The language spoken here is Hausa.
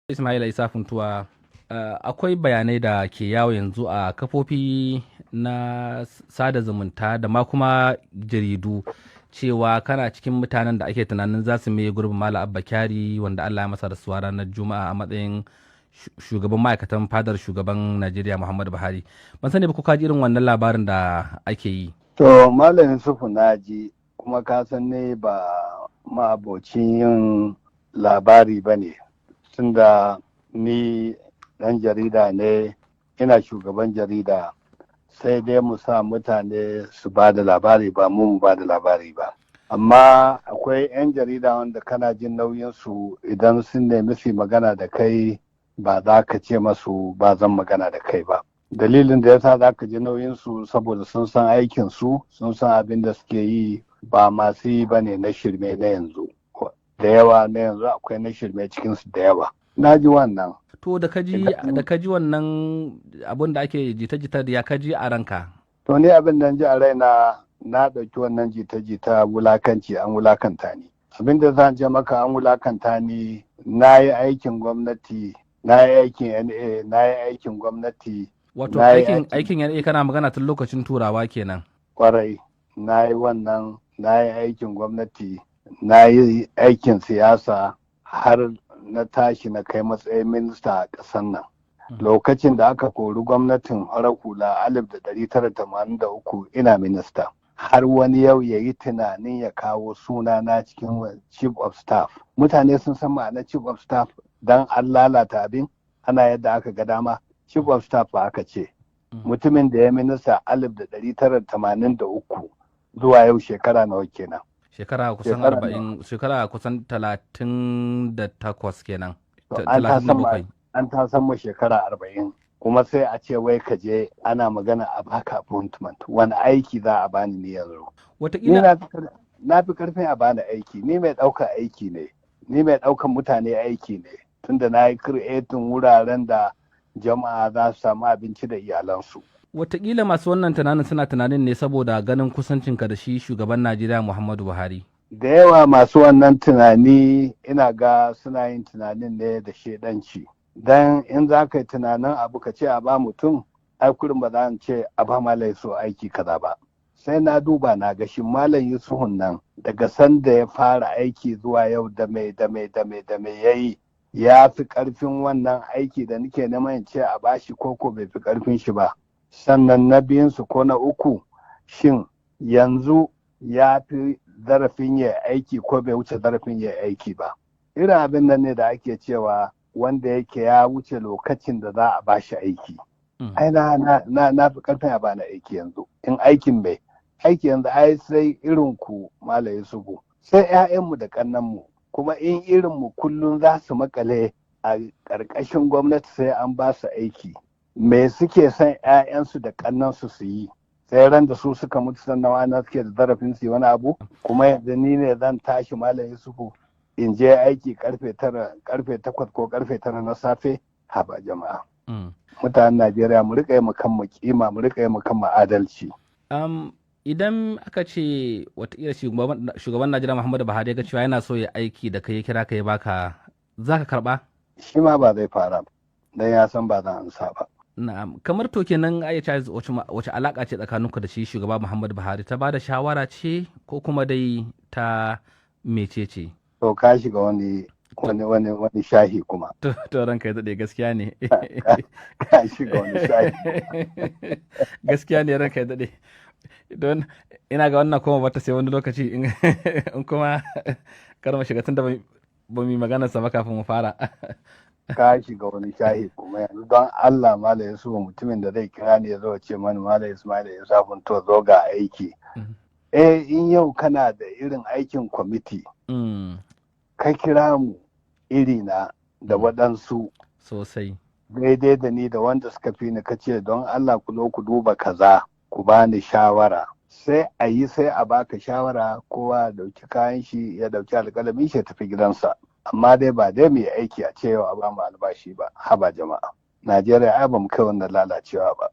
Ismaila Isa Funtuwa, akwai bayanai da ke yawo yanzu a kafofi na sada zumunta da ma kuma jaridu cewa kana cikin mutanen da ake tunanin za su maye gurbin Malam Abba Kyari, wanda Allah ya masa rasuwa ranar Juma'a, a matsayin shugaban ma'aikatan fadar shugaban Najeriya Muhammadu Buhari. Ban sani ba ko ka ji irin wannan labarin da ake yi. To, Malam Yusufu, na ji, kuma ka san ne ba ma'abocin yin labari ba ne. Tunda ni ɗan jarida ne, ina shugaban jarida, sai dai mu sa mutane su ba da labari, ba mu ba da labari ba. Amma akwai 'yan jarida wanda kana jin nauyinsu, idan sun nemi su magana da kai, ba za ka ce masu ba zan magana da kai ba. Dalilin da yasa za ka ji nauyinsu, saboda sun san aikinsu, sun san abin da suke yi, ba masu yi ba ne na shirme na yanzu. Da yawa na yanzu akwai na shirme cikinsu da yawa. Na ji wannan. To, da ka ji wannan abun da ake jita-jita, ya ka ji a ranka? To, ni abin da ji a raina, na ɗauki wannan jita-jita wulakanci, an wulakanta ni. Abin da zan ce maka, an wulakanta ni. Na yi aikin gwamnati, na yi aikin NA, na yi aikin gwamnati. Wato aikin NA kana magana tun lokacin Turawa kenan. Kwarai, na yi wannan, na yi aikin gwamnati, na yi aikin siyasa, har na tashi na kai matsayin minista a ƙasar nan. Lokacin da aka kori gwamnatin farar hula 1983, ina minista. Har wani yau ya yi tunanin ya kawo suna na cikin chief of staff. Mutane sun san ma'anar chief of staff, don an lalata abin ana yadda aka ga dama. Chief of staff ba aka ce. Mutumin da ya minista 1983 zuwa yau, shekara nawa kenan? Shekara kusan 40, shekara kusan 38 kenan. 37. An ta san mu shekara 40, kuma sai a ce wai ka je ana magana a baka appointment. Wani aiki za a bani ni yanzu? Wataƙila Na fi karfin a bani aiki. Ni mai ɗaukar aiki ne, ni mai ɗaukar mutane aiki ne, tunda na yi creating wuraren da jama'a za su samu abinci da iyalansu. Wataƙila masu wannan tunanin suna tunanin ne saboda ganin kusancinka da shi shugaban Najeriya Muhammadu Buhari. Da yawa masu wannan tunani, ina ga suna yin tunanin ne da shedanci. Dan in za ka yi tunanin abu ka ce a ba mutum, ai kurin ba za ce a ba Malam Yusuf aiki kaza ba. Sai na duba na ga shi Malam Yusuhun nan, daga sanda ya fara aiki zuwa yau, da mai da mai da mai da mai yayi, ya fi karfin wannan aiki da nake neman in ce a bashi, koko bai fi karfin shi ba? Sannan na biyunsu ko na uku, shin yanzu ya fi zarafin ya aiki ko bai wuce zarafin ya aiki ba? Irin abin nan ne da ake cewa wanda yake ya wuce lokacin da za a bashi aiki. Ai na fi karfin a bani aiki yanzu. In aikin bai aiki yanzu, ai sai irin ku, Malam Yusufu, sai 'ya'yanmu da kannanmu. Kuma in irin mu kullum za su makale a ƙarƙashin gwamnati sai an ba su aiki, me suke son 'ya'yansu da kannansu su yi? Sai ran da su suka mutu sannan wani suke da zarafin su yi wani abu? Kuma yanzu ni ne zan tashi, Malam Yusufu, in je aiki karfe 9, karfe 8 ko karfe 9 na safe? Haba jama'a, mutanen Najeriya, mu rika yi mu kanmu kima, mu rika yi mu kanmu adalci. Idan aka ce watakila shugaban Najeriya Muhammadu Buhari ya ga cewa yana so ya aiki da kai, ya kira ka ya baka, za ka karba? Shi ma ba zai fara ba, dan ya san ba zan ansa ba. Na'am, kamar to kenan Aisha, wace alaka ce tsakaninku da shi shugaba Muhammadu Buhari? Ta bada shawara ce ko kuma dai ta mecece? To, ka shiga wani shahi kuma. To, ranka ya daɗe, gaskiya ne. Ka shiga wani shahi. Gaskiya ne, ranka ya daɗe. Don ina ga wannan kuma bata sai wani lokaci in kuma kar mu shiga, tunda ba mu yi maganar sa ba kafin mu fara. Ka shiga wani shahi kuma yanzu. Don Allah, Malam Yusuf, mutumin da zai kira ni ya zo ce mani, "Malam Ismail Yusuf, to zo ga aiki." Eh, in yau kana da irin aikin kwamiti, ka kira mu, iri na da waɗansu sosai daidai da ni da wanda suka fi ni, ka ce, "Don Allah ku zo ku duba kaza, ku bani shawara," sai a yi, sai a baka shawara, kowa ya dauki kayan shi, ya dauki alƙalamin shi, ya tafi gidansa. Amma dai ba dai mu yi aiki a ce yau a bamu albashi ba. Haba jama'a, Najeriya, ai ba mu kai wannan lalacewa ba.